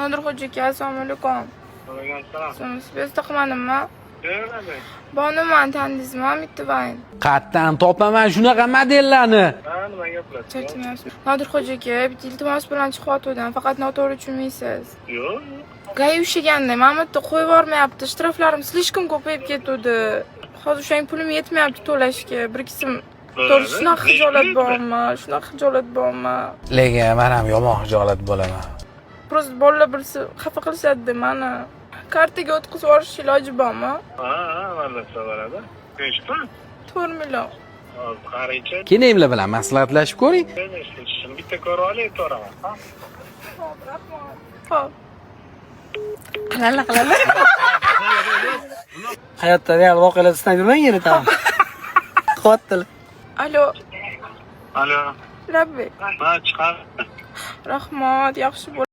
Nodirxo'ja aka, assalomu alaykum. Alaykum assalom. Связь qilmadimmi? Beradi. Bonuman, tanidingizmi? Mittivayn. Qayerdan topaman shunaqa modellarni? Ha, nima gaplar? Charchamayapsizmi? Nodirxo'ja aka, bitta iltimos bilan chiqyotgandim, faqat noto'g'ri tushunmaysiz. Yo'q. ГАИ ushlaganda mana bu yerda qo'yib yubormayapti. Shtraflarim слишком ko'payib ketuvdi. Hozir o'shanga pulim yetmayapti to'lashga. Bir ikkisim. To'g'ri, shunaqa xijolat borman, shunaqa xijolat borman. Lekin men ham yomon xijolat bo'laman. Просто bolalar bilsa, xafa qilishadi mani. Kartaga o'tkazib yuborish iloji bormi? Ha, albatta bo'ladi. Nechi pul? 4 million. Hozir qaraychi. Keyin bilan maslahatlashib ko'ring. Nechta bitta ko'rib olay, aytaveraman. Ha? Xo'p, rahmat. Xo'p. Qilala, qilala. Hayotda real voqealar sinab yurmang yana tam. Qilyaptilar. Alo, Alo. Labbay. Ha, chiqar. Rahmat, yaxshi bo'l.